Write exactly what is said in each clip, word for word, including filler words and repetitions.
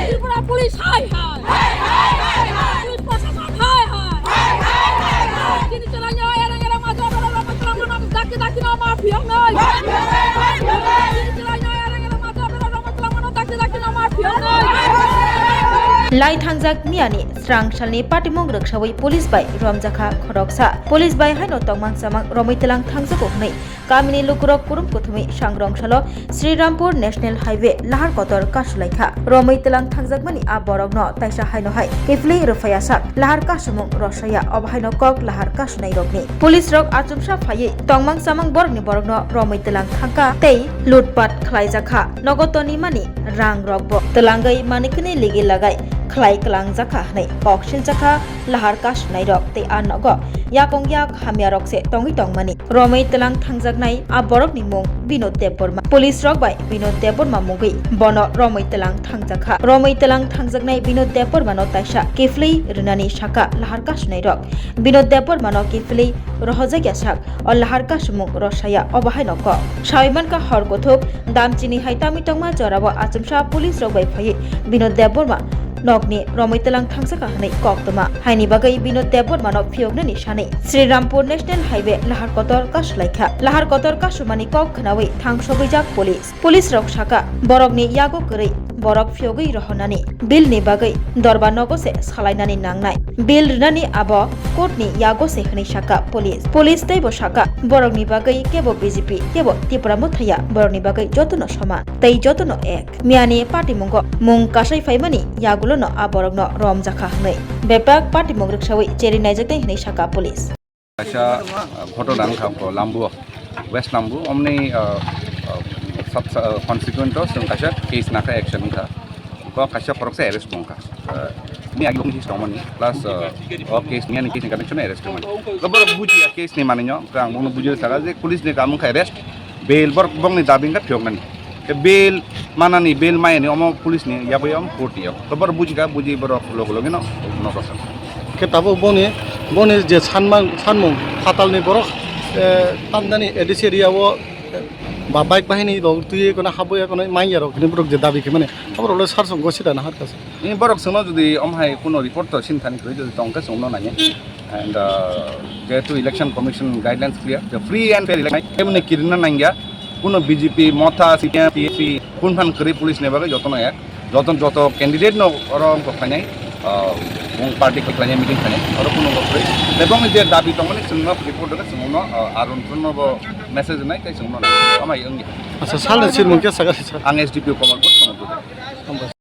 Tripura police hai hai. Police proshashon hai hai. Chini chwraino ereng ereng majo bero rok majo mano dakti dakti no ma phiyok nai. Chini chwraino ereng ereng majo bero rok majo mano dakti dakti no ma phiyok nai. Lai thangjak miyani srang salni patimung rwksawi police bai romjakha khoroksa. Police bai haino tongmang chamang romwi tlang thangjago hwnwi kamini lukurok kurum kuthumwi sangrong salo Srirampur National Highway lahar kotor kasulaikha. Romwi tlang thangjakmani a borokno taisa haino hai kiphilwi rwphaiya sak lahar kasumung rosaya, obo haino kok lahar kasunairokni. Police rok achomsa phaiwi tongmang chamang borokni borokno romwi tlang thangkha tei lutpat khlaijakha. Nogo tonimani rang rokbo twlangwi manikni ligi lagai khlai kwlangjakha hwnwi kok siljakha lahar kasunairok tei a nogo yakong yak hamyarok se tongwi tongmani. Romwi tlang thangjaknai a borokni mung Binod Debbarma. Police rok bai Binod Debbarma mungwi bono romwi tlang thangjakha. Romwi tlang thangjaknai Binod Debbarmano taisa kiphilwi rwnani saka lahar kasunairok. Binod Debbarmano kiphilwi rohojakya sak o lahar kasumung rosaya, obo haino kok. Sawi mankha hor kuthuk damchini hai tamwi tongma jorao achomsa police rok bai phaiwi Binod Debbarma nokni romwi tlang thangjakha hwnwi kok toma. Haini bagwi Binod Debbarmano phiyoknani sanwi Srirampur National Highway lahar kotor kasulaikha. Lahar kotor kasumani kok khnawi thangsogwijak police. Police rok saka borokni yago kwrwi borok phiyogwi rohornani bill ni bagwi dorba nogo se salainani nangnai. Bill rwnani abo court ni yago se hwnwi saka police. Police teibo saka borokni bagwi kebo B J P kebo Tipra Mothaya borokni bagwi jotono soman tei jotono ek. Miyani patimungo mung kasai phaimani yagulono a borokno romjakha hwnwi bepak patimung rwksawi cheri naijaknai hwnwi saka police. Kaisa, uh, ghotona wngkha bo Lambu, West Lambu, omni, uh, uh, sub, uh, constituent o chwng kaisa case nakha action wngkha. Bo kaisa khoroksa arrest wngkha. Uh, ni agi wngkha tongmani, plus, uh, o case ni ani case ni connection arrest wngmani. Bo borok bujiya case ni manwi no, ang bono bujui saka je police ni kaam wngkha arrest, bail borok bongni dabi wngkha phiyoknani. Tei bail manani, bail mayani omo police ni yabwi omo court ni o. To borok bujikha, buji borok logo logi no nogo sa. Khe tabuk boni, boni je sanmang, sanmung phatalni borok, eh, tamjani A D C area o, eh, ba bike bahini rok twi kono habwi kono manya rok hini borok je dabi khe mani. Aborok le sar song gosi dana har kasa. Ni borok songno jodi om hai kuno report to sin thani kwrwi jodi tong khe songno nangya. And, uh, jehetu election commission guidelines clear, the free and fair election, emni kirina nangya, kuno B J P, Motha, C P M, T S P, kun phan kwrwi police ni bagwi jotono ek, joto, joto candidate no oro wngkok khainai, uh, wng party kok khainai meeting khainai, oro kuno wngkok kwrwi. Tei bongni je dabi tongmani chwngno report rwkhe chwngno, uh, Arun Chunno bo message nai tei chwngno nai, amai wngya. Acha, salni sirmung khe sakha sir. Ang S D P o Kamalpur, Kamalpur.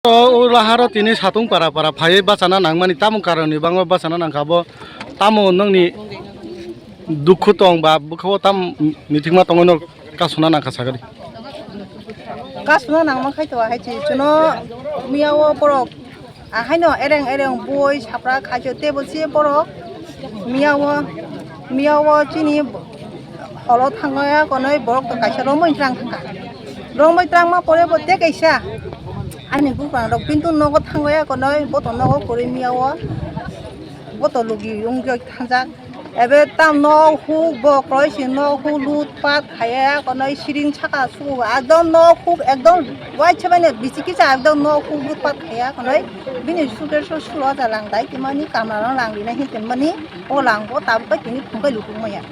O, o laharo tini satung para para phaiwi bachana nangmani tamo karonni bangma bachana nangkha bo? Tamo nongni dukhu tong ba bwkhao tam mithikma tongwi no kasuna nangkha sakani? Kasuna nangma khai to ahai chi chuno miya o borok ahaino ereng ereng boi sapra khajo tebo se borok miya o, miya o chini holo thangya konoi borok to kaisa romoi twlang thangkha. Romoi twlangma pore bo tei kaisa ani buphang rok pintu nogo thangya konoi bo to nogo kwrwi miya o. Bo to logi wngwi thangjak. Ebe tam nok huk bo kroi si nok huk lut pat khaya konoi siring saka su ekdom nok huk ekdom waisa bai no bisi kisa ekdom nok huk lut pat khaya konoi bini suke su sulo ja lang dai tei mani kamla no lang rinai hin tei mani o lang bo tabuk bai tini phung kai lutung maya.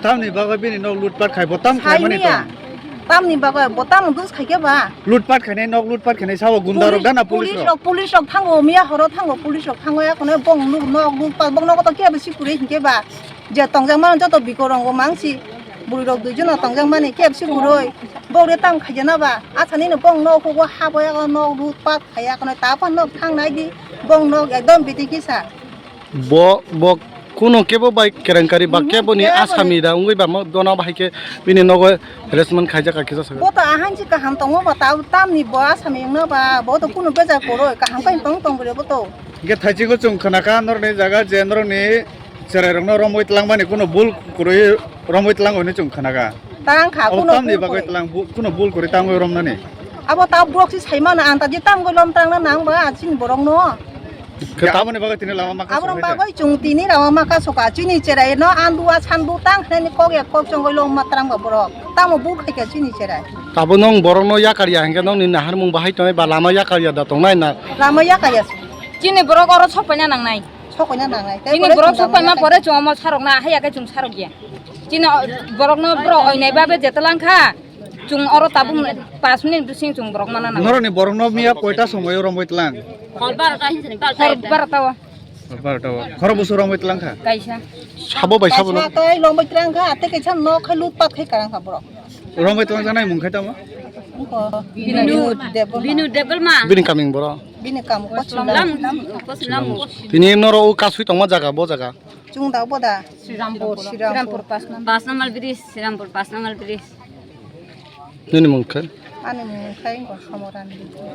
Tamni bagwi bini nok lutpat khai bo tam khai mani Saimanya. Tong? Tamni bagwi bo tam dus khai khe ba? Lutpat khainai nok lutpat khainai sao gunda rok Police, gana police police rok. Rok, police rok thango, miya horo thango, police rok thango, ya kono bong nuk nok lutpat, bong nogo to kebo si kwrwi hinkhe ba? Je tongjak mano joto biko rongo mangsi, bwrwi rok dui jono tongjak mani kebo si kwrwi. Bok re tam khaijana ba? Asani no bong nok hugo habo ya nok lutpat khaya kono ta phan nok thang nai di, bong nok ekdom biti kisa. Bo, bo kuno kebo bai kerenkari ba Mhm, kebo ni kebo ni. Asami da wngwi ba mo dona bahai khe bini nogo harassment khaijak kha kisa sakha. Bo to ahan si kaham tongo ba ta tamni bo asami wngno ba bo to kuno bejak koroi kaham kai tong tong bole bo to. Hingke thaichiko chwng khna kha norokni jaga je norokni cherai rokno romwi twlang mani kuno bul kwrwi romwi twlang hwnwi chwng khna kha. Tang kha Abo kuno tamni bul bagwi kwrwi. Twlang bu-, kuno bul kwrwi tangwi romnani. Abo ta borok si sai mano ang ta je tangwi lom tangna nang ba chini borok no. Khe tamoni bagwi tini lama maka Aborok sokha bagwi chwng tini lama maka sokha. Chini cherai no andua sandu tang hwnwi kok ya kok chongwi long matram ga borok. Tamo bu khai kha chini cherai. Tabo nong borok no yakar ya hingke nong ni nahar mung bahai tongnai ba lama yakar ya da tongnai na. Lama yakar ya. Chini borok oro sok paina nangnai. Sok paina nangnai. Tei Chini borok borok sok sok paima nangnai. Pore chwng omo sarok na haya khe chwng sarok ya. Chini borok no borok oinai babe jetelang kha. Chwng oro tabuk pas minute bising chwng borok mana nang. Noroni borok no miya koita somoyo romoi tlang. Hor barota hinsa ni Hor barota. Barota o. Hor barota o. Khoro busu romoi tlang kha. Kaisa. Sabo bai sabo no. Kaisa tai romoi tlang kha, ate kaisa no khai lut pat khai karang kha borok. Romoi tlang janai mung khai tamo? Binu Debol. Binu Debol ma. Bini kaming borok. Bini kam ko Lam, ko lam. Tini noro o kasui tongma jaga bo jaga. Chwng da bo da? Srirampur. Srirampur. Srirampur pas number. Pas number bridge, Srirampur pas number bridge. Nini mung khe? Ani mung khe Gosomorani.